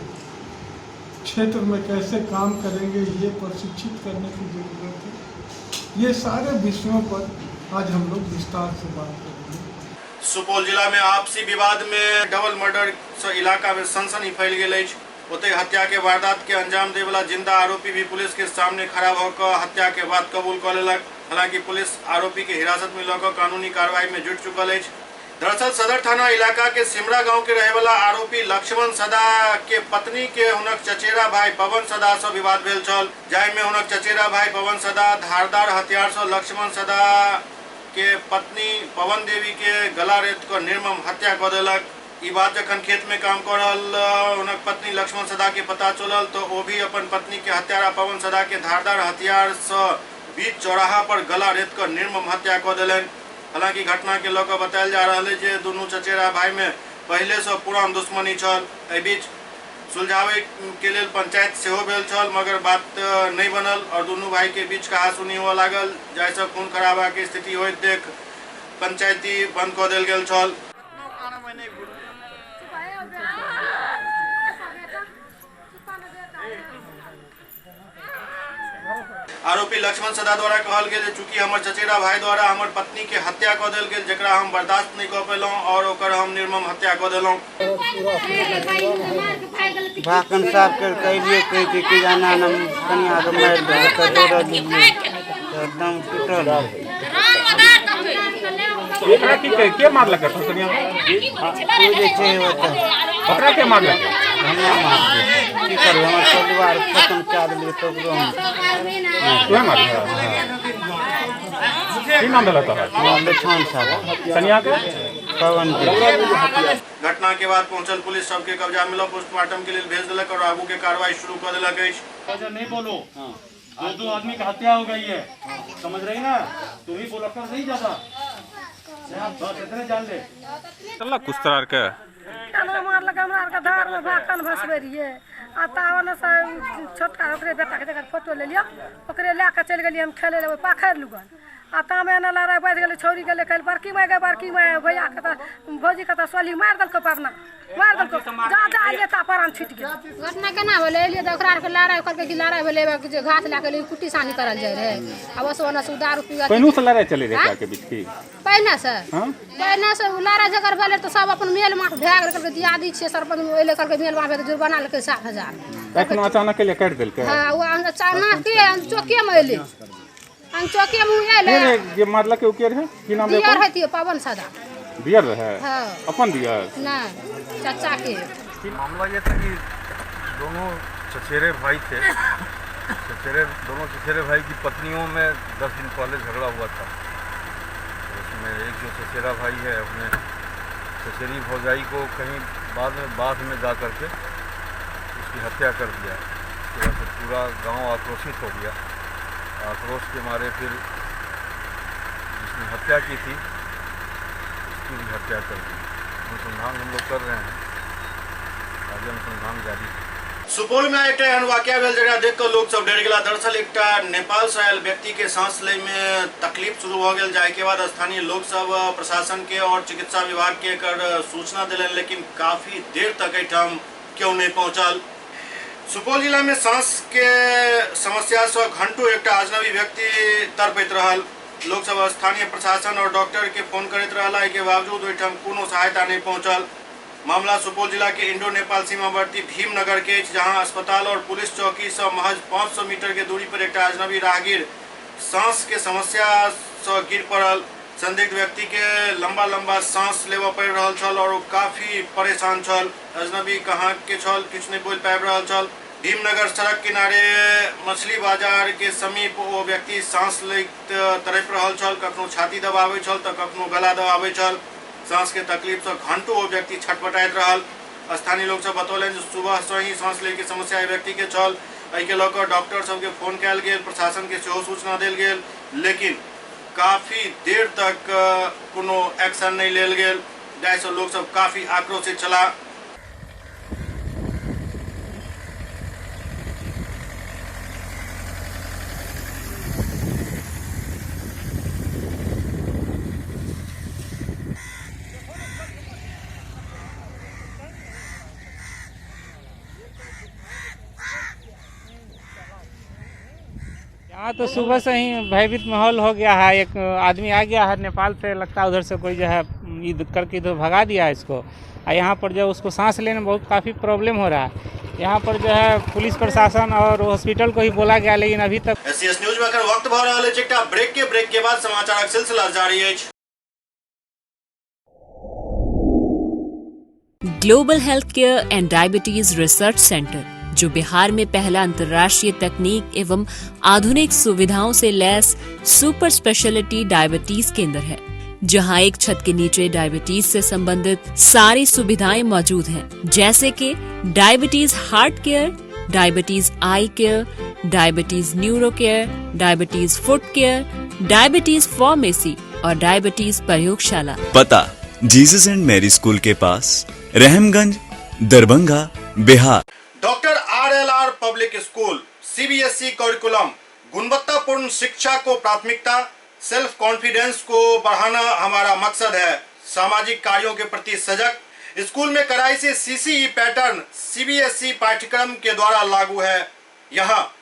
क्षेत्र में कैसे काम करेंगे ये प्रशिक्षित करने की ज़रूरत है। ये सारे विषयों पर आज हम लोग विस्तार से बात करेंगे। सुपौल जिला में आपसी विवाद में डबल मर्डर से इलाका में सनसनी फैल गेल अछि। ओतहि हत्या के वारदात के अंजाम देवला जिंदा आरोपी भी पुलिस के सामने खड़ा होकर हत्या के बात कबूल कर लेलक। हालांकि पुलिस आरोपी के हिरासत में लऽ कऽ कानूनी कार्रवाई में जुट चुकल अछि। दरअसल सदर थाना इलाका के सिमरा गांव के रहे वाला आरोपी लक्ष्मण सदा के पत्नी के हुनक चचेरा भाई पवन सदा से विवाद भेल छल, जाहि में हुनक चचेरा भाई पवन सदा धारदार हथियार से लक्ष्मण सदा के पत्नी पवन देवी के गला रेत कर निर्मम हत्या कऽ देलक। ई बात जखन खेत में काम कर रहल हुनक पत्नी लक्ष्मण सदा के पता चलल तो ओ भी अपन पत्नी के हत्यारा पवन सदा के धारदार हथियार से बीच चौराहा पर गला रेत कर निर्मम हत्या कऽ देलनि। हालांकि घटना के लऽ कऽ बतायल जा रहल है जे दुनू चचेरा भाई में पहले से पुरान दुश्मनी छल। एहि बीच सुलझावे के लेल पंचायत सेहो भेल छल, मगर बात नहीं बनल और दुनू भाई के बीच कहासुनी हुआ लागल, जाहिसँ खून खराबा के स्थिति होइत देख पंचायती बंद कऽ देल गेल छल। आरोपी लक्ष्मण सदा द्वारा कहल गेल जे चूंकि हमर चचेरा भाई द्वारा हमर पत्नी के हत्या कऽ देल गेल, जकरा हम बर्दाश्त नहीं कऽ पेलहुँ और ओकर हम निर्मम हत्या कऽ देलहुँ। भाखन साफ कर कहिए कहै कि जाना हम कनिया के मारि देलक तऽ दौड़ल एकदम टूटल। एकरा की कहे के मारलक कनिया? ओ जे छै ओतऽ ओकरा के मारलक? हमरा मारलक। की करू, हमर परिवार खत्म कए देलियै तकरो हम। तोहे मारलक? की नाम भेल तोहर? लक्ष्मण साहब। कनिया के? पवन के। घटना के बाद पहुंचल पुलिस सबके कब्जा में ल पोस्टमार्टम के लिए भेज देलक और आगू के कार्रवाई शुरू कर देलक अछि। नहीं बोलो, दो दो आदमी की हत्या हो गई है, समझ रही ना? तुम ही बोलो, अपना नहीं ज्यादा बस इतने जान ले। चल कुछ तरह के केना मारलक हमरा आरके धार में भाखन भसबै रहियै आ ता से छोटका ओकरे बेटाके जकर फोटो लेलियै ओकरे लए कऽ चलि गेलियै हम खेलै लए ओहि पाखरि लुगन आ तामे एना लड़ाइ बढ़ि गेलै। छौड़ी गेलै कहल बड़की माय गे बड़की माय, भैयाके तऽ भौजीके तऽ सोली मारि देलकै, पवना मारि देलकै, जा जा अयलियै ता प्राण छुटि गेल। घटना केना भेलै? एलियै तऽ ओकरा आरके लड़ाइ कहलकै कि लड़ाइ भेलै जे घास लए कऽ कुट्टी सानी करल जाइ रहै आ बस ओना से दारू पीबऽ। पहिनो से लड़ाइ चलै रहै एकरा के बीच की? पहिने से पहिने से लड़ाइ झगड़ भेलै तऽ सब अपन मेल माफ भए गेल। कहलकै दियादी छियै सरपंच एलै, कहलकै मेल माफ हेतै, जुर्माना लेलकै 7,000। एखनो अचानक एलै काटि देलकै? हँ, ओ अचानक चौके मे एलै, चौके मे एलै। जे मारलकै ओ के रहै? की नाम रहै? दियर रहै, पवन सदा। दियर रहै? हाँ। अपन दियर? नहीं, चाचा के। मामला ये था कि दोनों चचेरे भाई थे। दोनों चचेरे भाई की पत्नियों में 10 दिन पहले झगड़ा हुआ था। उसमें एक जो चचेरा भाई है अपने चचेरी भौजाई को कहीं बाद में बाध में जा करके उसकी हत्या कर दिया। उसके बाद से पूरा गांव आक्रोशित हो गया। आक्रोश के मारे फिर जिसने हत्या की थी उसकी भी हत्या कर दी। अनुसंधान हम लोग कर रहे हैं, आगे अनुसंधान जारी है। सुपौल में एकटा एहन वाकया भेल जकरा देख कऽ लोक सब डरि गेला। दरअसल एकटा नेपाल से आयल व्यक्ति के सांस लै में तकलीफ शुरू भऽ गेल, जाहि के बाद स्थानीय लोक सब प्रशासन के और चिकित्सा विभाग के एकर सूचना देलनि, लेकिन काफी देर तक एहिठाम केओ नहीं पहुंचल। सुपौल जिला में सांस के समस्या से घंटों एकटा अजनबी व्यक्ति तड़पैत रहल। लोक सब स्थानीय प्रशासन और डॉक्टर के फोन करैत रहला, एहि के बावजूद ओहिठाम कोनो सहायता नहीं पहुंचल। मामला सुपौल जिला के इंडो नेपाल सीमावर्ती भीमनगर के अछि, जहां अस्पताल और पुलिस चौकी से महज 500 मीटर के दूरी पर एकटा अजनबी राहगीर सांस के समस्या से गिर पड़ल। संदिग्ध व्यक्ति के लंबा लंबा सांस लेबऽ पड़ि रहल छल और ओ काफी परेशान छल। अजनबी कहाँ के छल किछु नहीं बोलि पाबि रहल छल। भीमनगर सड़क किनारे मछली बाजार के समीप ओ व्यक्ति सांस लैत तड़पि रहल छल। कखनो छाती दबाबै छल तऽ कखनो गला दबाबै छल। सांस के तकलीफ से घंटों ओ व्यक्ति छटपटाइत रहल। स्थानीय लोक सब बतौलनि जे सुबह से ही सांस लै के समस्या एहि व्यक्ति के छल। एहिके लऽ कऽ डॉक्टर सबके फोन कयल गेल, प्रशासन के सेहो सूचना देल गेल, लेकिन काफी देर तक कोनो एक्शन नहीं लेल गेल, जाहिसँ लोक सब काफी आक्रोशित छलाह। यहाँ तो सुबह से ही भयभीत माहौल हो गया है। एक आदमी आ गया है नेपाल से, लगता है उधर से कोई जो है ईद करके इधर भगा दिया है इसको। और यहाँ पर जो उसको सांस लेने में बहुत काफ़ी प्रॉब्लम हो रहा है। यहाँ पर जो है पुलिस प्रशासन और हॉस्पिटल को ही बोला गया, लेकिन अभी तक। एससीएस न्यूज में अखन वक्त भऽ रहल अछि एकटा ब्रेक के बाद समाचारक सिलसिला जारी अछि। Global health care and diabetes research centre, जो बिहार में पहला अंतर्राष्ट्रीय तकनीक एवं आधुनिक सुविधाओं से लैस सुपर स्पेशलिटी डायबिटीज केंद्र है, जहां एक छत के नीचे डायबिटीज से संबंधित सारी सुविधाएं मौजूद हैं, जैसे कि diabetes heart care, diabetes eye care, diabetes neuro care, diabetes foot care, diabetes pharmacy और डायबिटीज प्रयोगशाला। पता जीसस एंड मैरी स्कूल के पास, Rahamganj, Darbhanga, Bihar. Doctor RLR public school, CBSE curriculum, गुणवत्तापूर्ण शिक्षा को प्राथमिकता, सेल्फ कॉन्फिडेंस को बढ़ाना हमारा मकसद है। सामाजिक कार्यों के प्रति सजग, स्कूल में कड़ाई से सीसीई पैटर्न सीबीएसई पाठ्यक्रम के द्वारा लागू है। यहाँ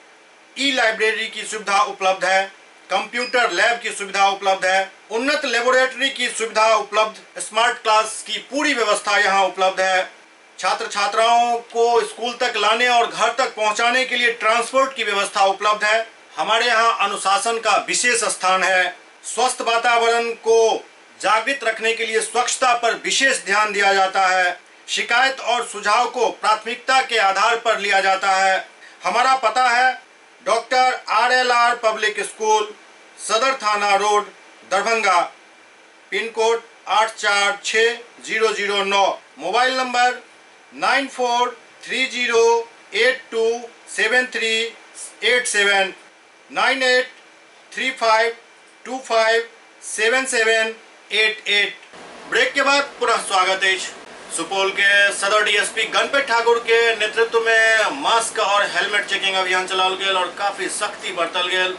ई लाइब्रेरी की सुविधा उपलब्ध है, कंप्यूटर लैब की सुविधा उपलब्ध है, उन्नत लेबोरेटरी की सुविधा उपलब्ध, स्मार्ट क्लास की पूरी व्यवस्था यहाँ उपलब्ध है। छात्र छात्राओं को स्कूल तक लाने और घर तक पहुंचाने के लिए ट्रांसपोर्ट की व्यवस्था उपलब्ध है। हमारे यहाँ अनुशासन का विशेष स्थान है। स्वस्थ वातावरण को जागृत रखने के लिए स्वच्छता पर विशेष ध्यान दिया जाता है। शिकायत और सुझाव को प्राथमिकता के आधार पर लिया जाता है। हमारा पता है doctor RLR public school, Sadar थाना road, Darbhanga, pin code 846009, mobile number 9430827387, 9835257788। Break के बाद पुनः स्वागत है। सुपौल के सदर डीएसपी गणपत ठाकुर के नेतृत्व में मास्क और हेलमेट चेकिंग अभियान चलाओल गेल और काफी सख्ती बरतल गेल।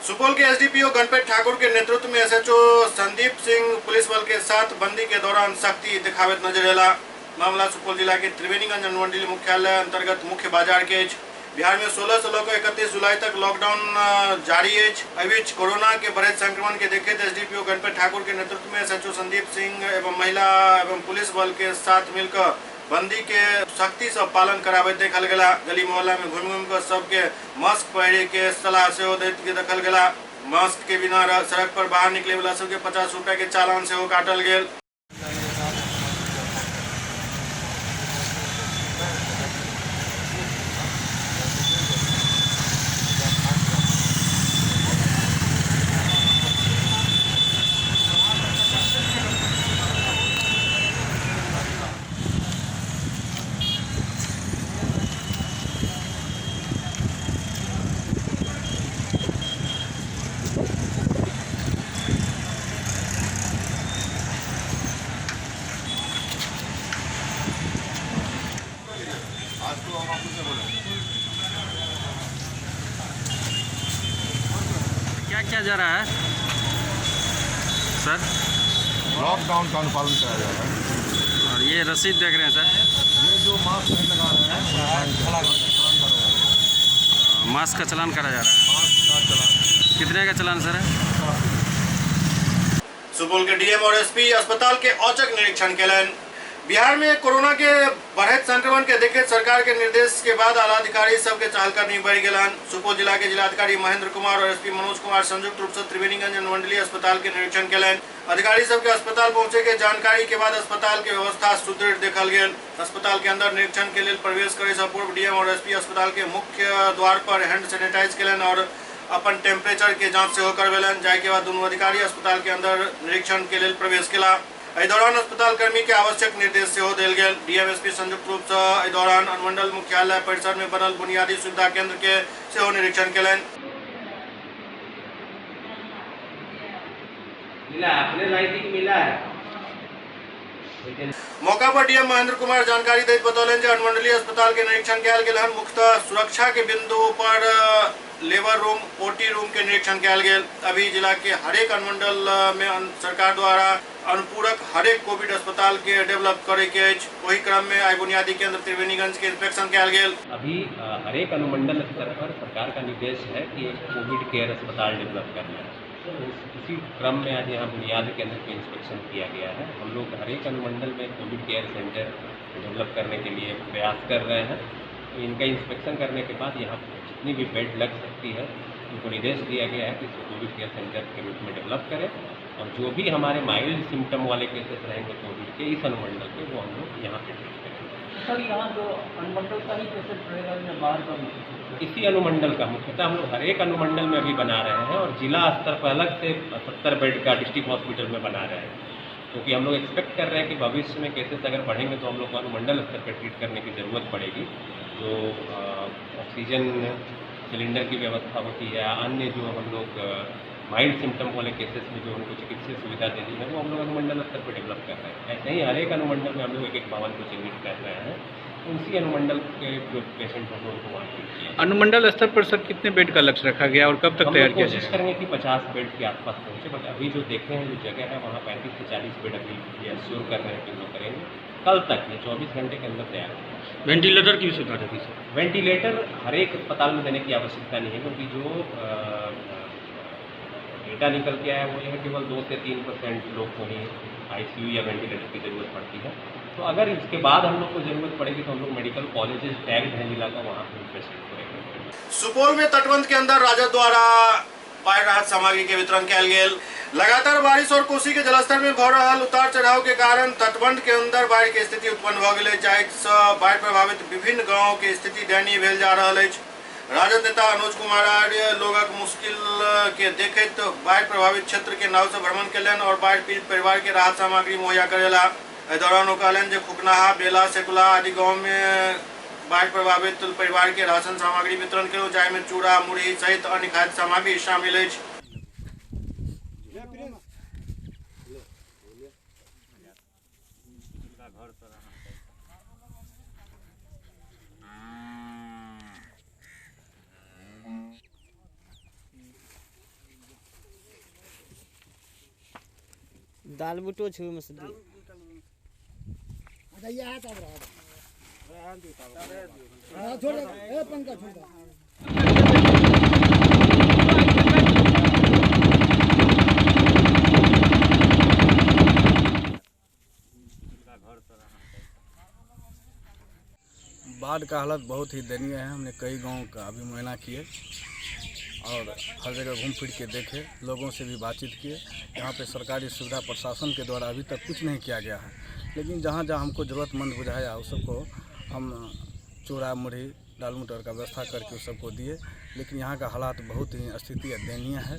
सुपौल के एसडीपीओ गणपत ठाकुर के नेतृत्व में एसएचओ संदीप सिंह पुलिस बल के साथ बंदी के दौरान सख्ती दिखावत नजर आला। मामला सुपौल जिला के त्रिवेणीगंज अनुमंडलीय मुख्यालय अंतर्गत मुख्य बाजार के अछि। बिहार में 16 से लऽ 31 जुलाई तक लॉकडाउन जारी अछि। एहि बीच कोरोना के बढ़ैत संक्रमण के देखैत एसडीपीओ गणपत ठाकुर के नेतृत्व में एसएचओ संदीप सिंह एवं महिला एवं पुलिस बल के साथ मिलकर बंदी के सख्ती से पालन कराबैत देखल गेला। गली मोहल्ला में घूमि घूमि कऽ सबके मास्क पहिरे के सलाह सेहो दैत देखल गेला। मास्क के बिना सड़क पर बाहर निकले वाला सबके 50 रुपया के चालान सेहो काटल गेल। आज तो हम आपको क्या बोला क्या क्या जा रहा है सर? लॉकडाउन का अनुपालन कराया जा रहा है। और ये रसीद देख रहे हैं सर, ये जो मास्क नहीं लगा रहे हैं मास्क का चलान करा जा रहा है। मास्क का चलान कितने का चलान सर है? सुपौल के डीएम और एसपी अस्पताल के औचक निरीक्षण केलनि। बिहार में कोरोना के बढ़ैत संक्रमण के देखैत सरकार के निर्देश के बाद आला अधिकारी सबके चहलकदमी बढ़ि गेल हन। सुपौल जिला के जिलाधिकारी महेंद्र कुमार और एसपी मनोज कुमार संयुक्त रूप से त्रिवेणीगंज अनुमंडलीय अस्पताल के निरीक्षण केलनि। अधिकारी सबके अस्पताल पहुंचे के जानकारी के बाद अस्पताल के व्यवस्था सुदृढ़ देखल गेल। अस्पताल के अंदर निरीक्षण के लेल प्रवेश करे से पूर्व डीएम और एसपी अस्पताल के मुख्य द्वार पर हैंड सैनिटाइज केलनि और अपन टेम्परेचर के जांच सेहो करवेलनि। जाहि के बाद दुनू अधिकारी अस्पताल के अंदर निरीक्षण के लेल प्रवेश केला। एहि दौरान अस्पताल कर्मी के आवश्यक निर्देश सेहो देल गेल। डीएम एसपी संयुक्त रूप से एहि दौरान अनुमंडल मुख्यालय परिसर में बनल बुनियादी सुविधा केंद्र के सेहो निरीक्षण केलनि। मिला अपने लाइटिंग मिला है। मौका पर डीएम महेंद्र कुमार जानकारी दैत बतौलनि जे अनुमंडलीय अस्पताल के निरीक्षण कयल गेल हन। मुख्यतः सुरक्षा के बिंदु पर लेबर रूम, ओटी रूम के निरीक्षण कयल गेल। अभी जिला के हरेक अनुमंडल में सरकार द्वारा अनुपूरक हरेक कोविड अस्पताल के डेवलप करे के अछि। ओहि क्रम में आई बुनियादी केंद्र त्रिवेणीगंज के इंस्पेक्शन कयल गेल। अभी हरेक अनुमंडल स्तर पर सरकार का निर्देश है कि एक कोविड केयर अस्पताल डेवलप करना है। तो उसी क्रम में आज यहाँ बुनियादी केंद्र के इंस्पेक्शन किया गया है। हम लोग हरेक अनुमंडल में कोविड केयर सेंटर डेवलप करने के लिए प्रयास कर रहे हैं। तो इनका इंस्पेक्शन करने के बाद यहाँ जितनी भी बेड लग सकती है उनको निर्देश दिया गया है कि इसको कोविड केयर सेंटर के रूप में डेवलप करें और जो भी हमारे माइल्ड सिम्टम वाले केसेस रहेंगे कोविड के इस अनुमंडल के, वो हम लोग यहाँ पे ट्रीट करेंगे। सर, यहाँ जो अनुमंडल का ही पेशेंट रहेगा या बाहर का भी? इसी अनुमंडल का मुख्यतः हम लोग हर एक अनुमंडल में अभी बना रहे हैं और जिला स्तर पर अलग से 70 बेड का डिस्ट्रिक्ट हॉस्पिटल में बना रहे हैं, क्योंकि हम लोग एक्सपेक्ट कर रहे हैं कि भविष्य में केसेस अगर बढ़ेंगे तो हम लोग को अनुमंडल स्तर पर ट्रीट करने की ज़रूरत पड़ेगी। जो ऑक्सीजन सिलेंडर की व्यवस्था होती है, अन्य जो हम लोग माइल्ड सिम्टम वाले केसेस में जो उनको चिकित्सीय सुविधा देनी है, वो हम लोग अनुमंडल स्तर पर डेवलप कर रहे हैं। ऐसे ही हर एक अनुमंडल में हम लोग एक एक भवन को चिन्हित कर रहे हैं, उसी अनुमंडल के जो पेशेंट होंगे उनको वहाँ ट्रीट किया। अनुमंडल स्तर पर सर कितने बेड का लक्ष्य रखा गया और कब तक तैयार किया कोशिश जाएगा? करेंगे कि 50 बेड के आसपास पहुँचे, बट अभी जो देखे हैं जो जगह है वहाँ 35 से 40 बेड अभी ये श्योर कर रहे हैं कि हम लोग करेंगे। कल तक ये 24 घंटे के अंदर तैयार होगा। वेंटिलेटर की भी सुविधा देगी सर? वेंटिलेटर हर एक अस्पताल में देने की आवश्यकता नहीं है, क्योंकि जो डेटा निकल के आया वो यह केवल 2 से 3% लोग को ही आईसीयू या वेंटिलेटर की ज़रूरत पड़ती है। तो अगर इसके बाद हम लोग को ज़रूरत पड़ेगी तो हम लोग मेडिकल कॉलेजेस टैग्ड हैं जिला का, वहाँ पर पेशेंट को रहेंगे। सुपौल में तटबंध के अंदर राजद द्वारा बाढ़ राहत सामग्री के वितरण कयल गेल। लगातार बारिश और कोसी के जलस्तर में भऽ रहल उतार चढ़ाव के कारण तटबंध के अंदर बाढ़ के स्थिति उत्पन्न भऽ गेल, जाहि से बाढ़ प्रभावित विभिन्न गांव के स्थिति दयनीय भेल जा रहल अछि। राजद नेता अनुज कुमार आर्य लोगक मुश्किल के देखैत बाढ़ प्रभावित क्षेत्र के नाव से भ्रमण केलनि और बाढ़ पीड़ित परिवार के राहत सामग्री मुहैया करेला। एहि दौरान ओ कहलनि जे खुकनाहा, बेला, सेकुला आदि गांव में बाढ़ प्रभावित परिवार के राशन सामग्री वितरण केलहुँ, जाहि में चूड़ा, मुरही सहित अन्य खाद्य सामग्री शामिल अछि। दाल बूटो छू में से बाढ़ का हालत बहुत ही दयनीय है। हमने कई गांव का अभी मुआयना किए और हर जगह घूम फिर के देखे, लोगों से भी बातचीत किए। यहाँ पे सरकारी सुविधा प्रशासन के द्वारा अभी तक कुछ नहीं किया गया है, लेकिन जहाँ जहाँ हमको ज़रूरतमंद बुझाया उस सबको हम चूड़ा, मुरही, दाल मटर का व्यवस्था करके उस सबको दिए। लेकिन यहाँ का हालात बहुत ही स्थिति दयनीय है।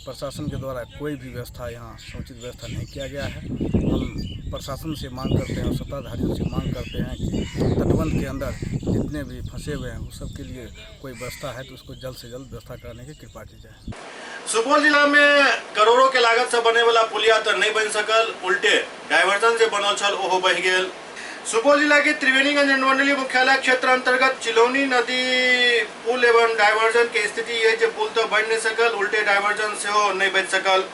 प्रशासन के द्वारा कोई भी व्यवस्था यहाँ समुचित व्यवस्था नहीं किया गया है। हम प्रशासन से मांग करते हैं और सत्ताधारियों से मांग करते हैं कि तटबंध के अंदर जितने भी फंसे हुए हैं उस सब के लिए कोई व्यवस्था है तो उसको जल्द से जल्द व्यवस्था कराने की कृपा की जाए। सुपौल जिला में करोड़ों के लागत से बने वाला पुलिया तो नहीं बन सकल, उल्टे डायवर्जन जे बनल छल ओहो बहि गेल। सुपौल जिला के त्रिवेणीगंज अनुमंडलीय मुख्यालय क्षेत्र अंतर्गत चिलौनी नदी पुल एवं डायवर्जन के स्थिति ये जे पुल तो बनि नहीं सकल, उल्टे डायवर्जन सेहो नहीं बचि सकल।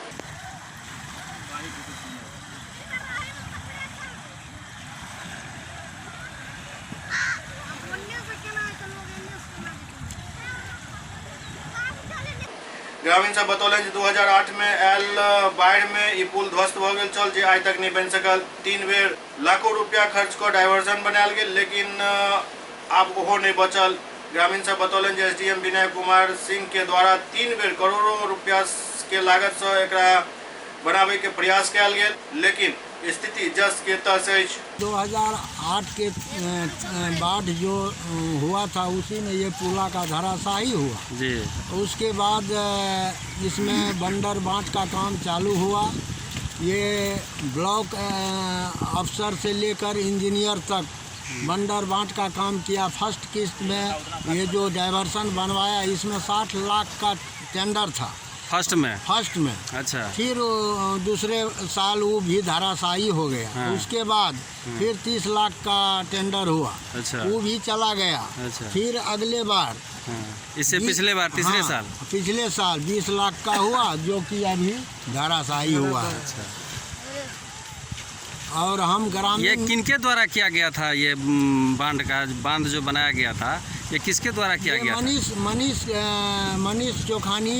ग्रामीण सब बतौलनि जे 2008 में आयल बाढ़ि में ई पुल ध्वस्त भऽ गेल छल, जे आइ तक नहीं बनि सकल। 3 बेर लाखों रुपया खर्च कऽ डायवर्जन बनायल गेल, लेकिन आब ओहो नहीं बचल। ग्रामीण सब बतौलनि जे एसडीएम विनय कुमार सिंह के द्वारा 3 बेर करोड़ों रुपया के लागत से एकरा बनावे के प्रयास कयल गेल, लेकिन स्थिति जस के तस अछि। 2008 के बाढ़ जो हुआ था उसी में ये पुला का धराशायी हुआ जी। उसके बाद इसमें बंदर बांट का काम चालू हुआ। ये ब्लॉक अफसर से लेकर इंजीनियर तक बंदर बांट का काम किया। फर्स्ट किस्त में ये जो डाइवर्सन बनवाया इसमें 60 लाख का टेंडर था फर्स्ट में, फर्स्ट में। अच्छा। फिर दूसरे साल वो भी धराशायी हो गया। हाँ। उसके बाद फिर 30 लाख का टेंडर हुआ। अच्छा। वो भी चला गया। अच्छा। फिर अगले बार, हाँ, इससे पिछले बार तीसरे हाँ, साल, पिछले साल 20 लाख का हुआ, जो कि अभी धराशायी हुआ है। अच्छा। और हम ग्रामीण, ये किनके द्वारा किया गया था? ये बांध का बांध जो बनाया गया था ये किसके द्वारा किया गया? मनीष मनीष मनीष चोखानी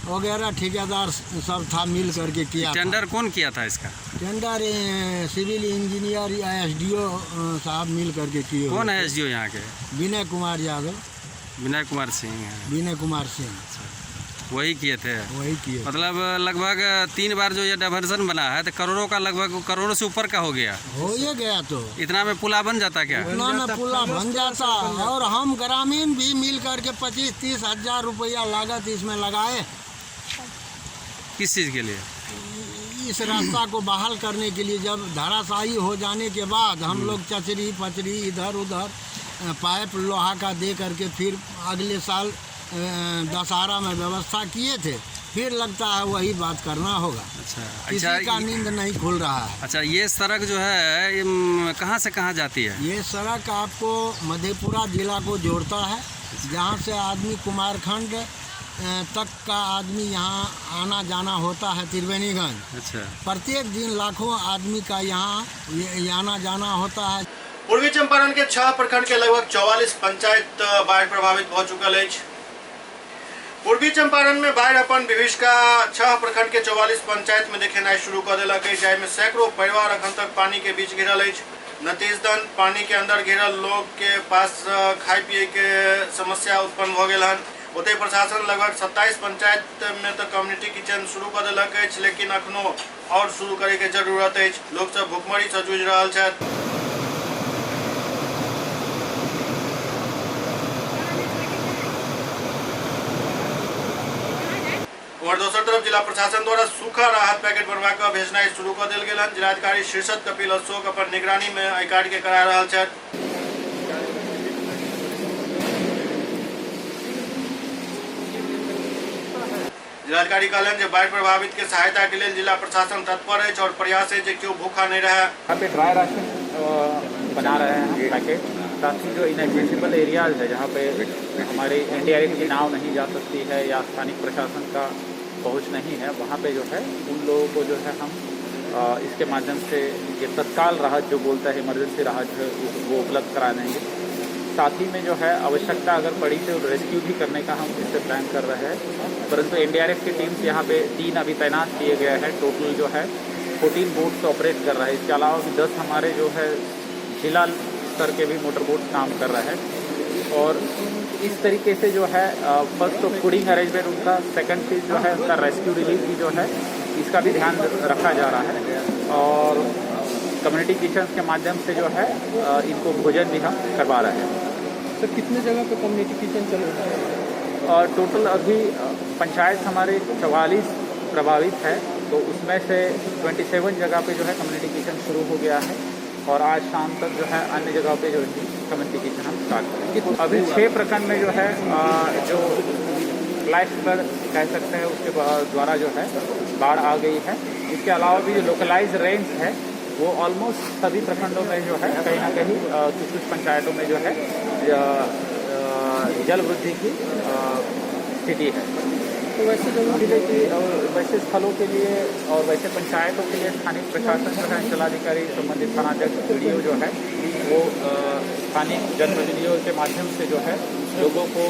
वगैरह ठेकेदार सब था, मिल करके किया। टेंडर कौन किया था इसका? टेंडर सिविल इंजीनियर या एसडीओ साहब मिल करके किए। कौन है एसडीओ यहाँ के? विनय कुमार यादव। विनय कुमार सिंह है। विनय कुमार सिंह वही किए थे, वही किए। मतलब लगभग 3 बार जो ये डाइवर्जन बना है तो करोड़ों का, लगभग करोड़ों से ऊपर का हो गया। हो ये गया तो इतना में पुला बन जाता क्या? इतना में पुला बन जाता। और हम ग्रामीण भी मिल करके 25-30 हजार रुपया लागत इसमें लगाए। किस चीज़ के लिए? इस रास्ता को बहाल करने के लिए। जब धराशायी हो जाने के बाद हम लोग चचरी पचरी इधर उधर पाइप लोहा का दे करके फिर अगले साल दशहरा में व्यवस्था किए थे। फिर लगता है वही बात करना होगा। अच्छा। किसी अच्छा, का नींद नहीं खुल रहा है। अच्छा, ये सड़क जो है ये कहाँ से कहाँ जाती है? ये सड़क आपको मधेपुरा जिला को जोड़ता है, जहाँ से आदमी कुमारखंड तक का आदमी यहाँ आना जाना होता है, त्रिवेणीगंज। अच्छा। प्रत्येक दिन लाखों आदमी का यहाँ आना जाना होता है। पूर्वी चंपारण के 6 प्रखंड के लगभग 44 पंचायत बाढ़ प्रभावित हो चुकल अछि। पूर्वी चंपारण में बाढ़ अपन विभीषिका 6 प्रखंड के 44 पंचायत में देखेनाइ शुरू कर देलक अछि, जाहिमे सैकड़ों परिवार अखन तक पानी के बीच घिरल अछि। नतीजतन पानी के अंदर घिरल लोग के पास खाय पिए के समस्या उत्पन्न भऽ गेल हन। ओतहि प्रशासन लगभग 27 पंचायत में तो कम्युनिटी किचन शुरू कर देलक अछि, लेकिन अखनो और शुरू करे के जरूरत अछि। लोग सब भुखमरी से जूझि रहल छथि। और दोसर तरफ जिला प्रशासन द्वारा सूखा राहत पैकेट बनवा कऽ भेजनाइ शुरू कऽ देल गेल हन। जिलाधिकारी शीर्षत कपिल अशोक अपन निगरानी में एहि कार्य के करा रहल छथि। जिलाधिकारी कहलनि जे बाढ़ि प्रभावित के सहायता के लेल जिला प्रशासन तत्पर अछि और प्रयास है जे केओ भूखा नहीं रहे। यहाँ पे ड्राई राशन बना रहे हैं हम पैकेट, साथ ही जो इनएक्सेसिबल एरियाज है जहाँ पे हमारे एनडीआरएफ की नाव नहीं जा सकती है या स्थानीय प्रशासन का पहुँच नहीं है, वहाँ पे जो है उन लोगों को जो है हम इसके माध्यम से ये तत्काल राहत जो बोलता है इमरजेंसी राहत जो है वो उपलब्ध करा देंगे। साथ ही में जो है आवश्यकता अगर पड़ी तो रेस्क्यू भी करने का हम इससे प्लान कर रहे हैं, परंतु एनडीआरएफ की टीम्स यहाँ पे 3 अभी तैनात किए गए हैं। टोटल जो है 14 बोट्स ऑपरेट कर रहा है। इसके अलावा भी 10 हमारे जो है जिला स्तर के भी मोटर बोट्स काम कर रहे हैं। और इस तरीके से जो है फर्स्ट तो फूडिंग अरेंजमेंट उनका, सेकंड चीज़ जो है उनका रेस्क्यू रिलीफ भी जो है इसका भी ध्यान रखा जा रहा है। और कम्युनिटी किचन के माध्यम से जो है इनको भोजन भी हम करवा रहे हैं। सर कितने जगह पे कम्युनिटी किचन चल रहा है? और टोटल अभी पंचायत हमारे 44 प्रभावित है, तो उसमें से 27 जगह पे जो है कम्युनिटी किचन शुरू हो गया है और आज शाम तक जो है अन्य जगह पे जो है कम्युनिटी किचन हम स्टार्ट करेंगे। अभी 6 प्रखंड में जो है जो फ्लैश फ्लड कह सकते हैं उसके द्वारा जो है बाढ़ आ गई है। इसके अलावा भी जो लोकलाइज रेंज है वो ऑलमोस्ट सभी प्रखंडों में जो है कहीं ना कहीं कुछ कुछ पंचायतों में जो है जल वृद्धि की स्थिति है। तो वैसे जिले की वैसे स्थलों के लिए और वैसे पंचायतों के लिए स्थानीय प्रशासन जो है, अंचलाधिकारी, संबंधित थानाध्यक्ष, बीडीओ जो है वो स्थानीय जनप्रतिनिधियों के माध्यम से जो है लोगों को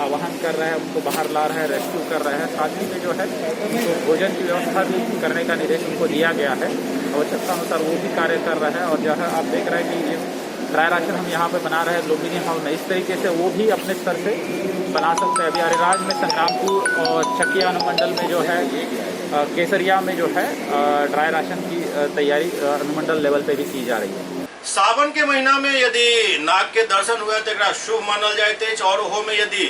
आह्वान कर रहा है, उनको बाहर ला रहा है, रेस्क्यू कर रहा है। साथ ही में जो है उनको भोजन की व्यवस्था भी करने का निर्देश उनको दिया गया है, आवश्यकता अनुसार वो भी कार्य कर रहा है। और जो है आप देख रहे हैं कि ये ड्राई राशन हम यहाँ पे बना रहे हैं लुम्बिनी हाउस में, इस तरीके से वो भी अपने स्तर से बना सकते हैं। अभी अरेराज में संग्रामपुर और चकिया अनुमंडल में जो है, केसरिया में जो है ड्राई राशन की तैयारी अनुमंडल लेवल पे भी की जा रही है। सावन के महीना में यदि नाग के दर्शन हुए तो एकरा शुभ मानल जाइत अछि और ओहो में यदि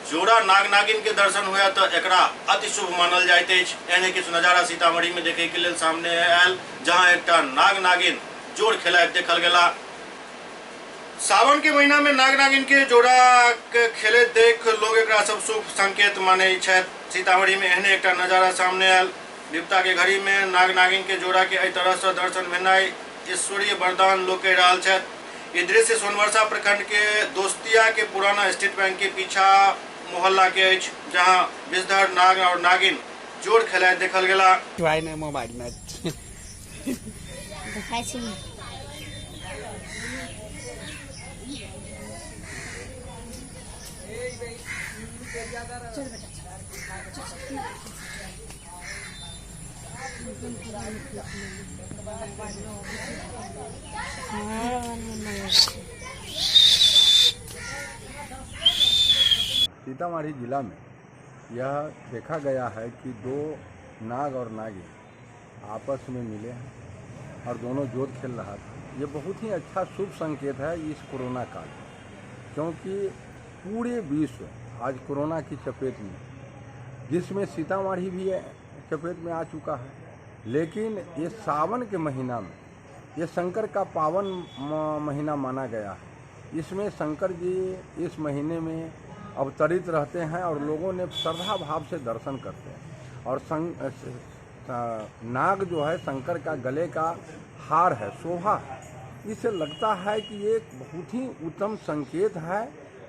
जोड़ा नाग नागिन के दर्शन हुए तो एकरा अति शुभ मानल जाइत अछि। एहने किछु नजारा सीतामढ़ी में देखे के लेल सामने आयल, जहां एकटा नाग नागिन जोड़ खेलाइत देखल गेला। सावन के महीना में नाग नागिन के जोड़ा के खेलैत देख लोग एकरा सब शुभ संकेत मानै छथि। सीतामढ़ी में एहने एकटा नजारा सामने आयल। विपता के घड़ी में नाग नागिन के जोड़ा के एहि तरह से दर्शन भेनाइ ईश्वरीय वरदान लोग कहि रहल छथि। ई दृश्य सोनवर्षा प्रखंड के दोस्तिया के पुराना स्टेट बैंक के पीछा मोहल्ला के अछि, जहां विषधर नाग और नागिन जोड़ खेलाइत देखल गेला। मोबाइल में सीतामढ़ी जिला में यह देखा गया है कि दो नाग और नागिन आपस में मिले हैं और दोनों जोत खेल रहा था। ये बहुत ही अच्छा शुभ संकेत है इस कोरोना काल में, क्योंकि पूरे विश्व आज कोरोना की चपेट में, जिसमें सीतामढ़ी भी चपेट में आ चुका है। लेकिन ये सावन के महीना में ये शंकर का पावन महीना माना गया है। इसमें शंकर जी इस महीने में अवतरित रहते हैं और लोगों ने श्रद्धा भाव से दर्शन करते हैं। और नाग जो है शंकर का गले का हार है, शोभा है। इससे लगता है कि ये बहुत ही उत्तम संकेत है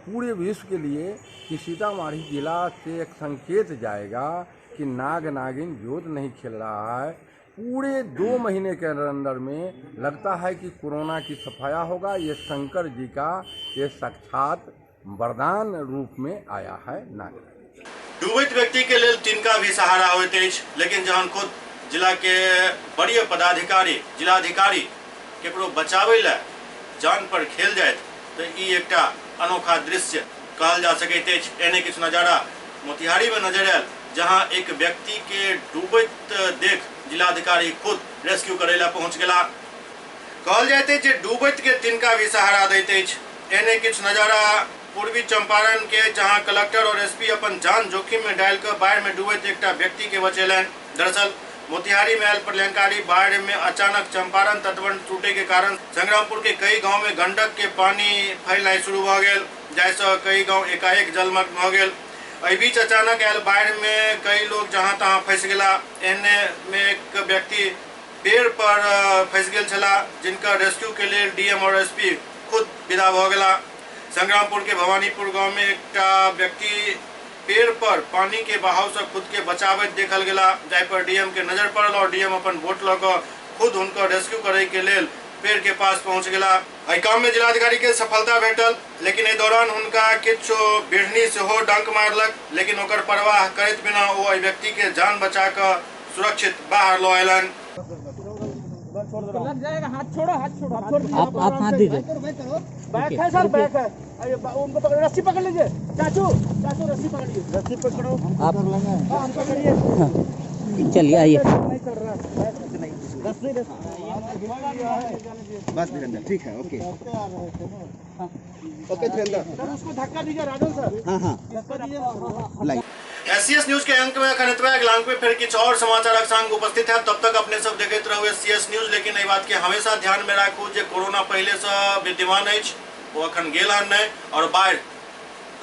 पूरे विश्व के लिए कि सीतामढ़ी जिला से एक संकेत जाएगा कि नाग नागिन जोत नहीं खेल रहा है। पूरे 2 महीने के अंदर में लगता है कि कोरोना की सफाया होगा। ये शंकर जी का ये साक्षात वरदान रूप में आया है नाग। डूबैत व्यक्ति के लेल तिनका भी सहारा होइत अछि, लेकिन जहन खुद जिला के वरीय पदाधिकारी जिलाधिकारी केकरो बचाबै ला जान पर खेल जाइत तो ई एकटा अनोखा दृश्य कहल जा सकैत अछि। एहने किछु नजारा मोतिहारी में नजर आयल, जहां एक व्यक्ति के डूबैत देख जिलाधिकारी खुद रेस्क्यू करै ला पहुंच गेला। कहल जाइत अछि जे डूबैत के तिनका भी सहारा दैत अछि। एहने किछु नजारा पूर्वी चंपारण के, जहां कलेक्टर और एसपी अपन जान जोखिम में डालकर बाढ़ में डूबैत एकटा व्यक्ति के बचेलनि। दरअसल मोतिहारी में आयल प्रलयंकारी बाढ़ में अचानक चंपारण तटबंध टूटे के कारण संग्रामपुर के कई गांव में गंडक के पानी फैलनाइ शुरू भ गेल, जाहिसँ कई गांव एकाएक जलमग्न भ गेल। एहि बीच अचानक आयल बाढ़ में कई लोग जहां तहां फंसि गेला। एहने में एक व्यक्ति पेड़ पर फंसि गेल छलाह, जिनका रेस्क्यू के लेल डीएम और एसपी खुद विदा भ गेला। संग्रामपुर के भवानीपुर गांव में एकटा व्यक्ति पेड़ पर पानी के बहाव से खुद के बचाबैत देखल गेला, जाहि पर डीएम के नजर पड़ल और डीएम अपन बोट लऽ कऽ खुद हुनकर रेस्क्यू करे के लेल पेड़ के पास पहुंच गेला। एहि काम में जिलाधिकारी के सफलता भेटल, लेकिन एहि दौरान हुनका किछु बिढ़नी सेहो डंक मारलक, लेकिन ओकर परवाह करैत बिना ओ एहि व्यक्ति के जान बचा कऽ सुरक्षित बाहर लऽ अयलनि। लग जाएगा, हाथ छोड़ो, हाथ छोड़ो, आप हाथ दीजिए। बैक है सर, बैक है, उनको पकड़ो, रस्सी पकड़ लीजिए चाचू, चाचू रस्सी पकड़िए, रस्सी पकड़ो आप, हम पकड़िए, चलिए आइए। नहीं चल रहा रस्सी, बस धीरेन्द्र, ठीक है, ओके ओके धीरेन्द्र सर, उसको धक्का दीजिए राजन सर। हाँ हाँ, एससीएस न्यूज के अंक में अखन एतबे। अगिला अंक में फिर किछु और समाचारक संग उपस्थित है, तब तक अपने सब देखैत रहू एससीएस न्यूज। लेकिन एहि बात के हमेशा ध्यान में राखू जे कोरोना पहले से विद्यमान अछि, वो अखन गेल हन नहीं और बाढ़ि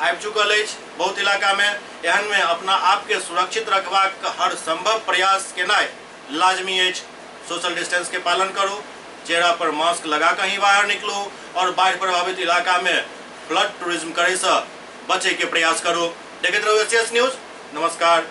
आबि चुकल अछि बहुत इलाका में। एहन में अपना आप के सुरक्षित रखबाक हर संभव प्रयास केनाइ लाजमी अछि। सोशल डिस्टेंस के पालन करू, चेहरा पर मास्क लगा कऽ ही बाहर निकलू और बाढ़ि प्रभावित इलाका में फ्लड टूरिज्म करे से बचे के प्रयास करू। देखैत रहू एस न्यूज। नमस्कार।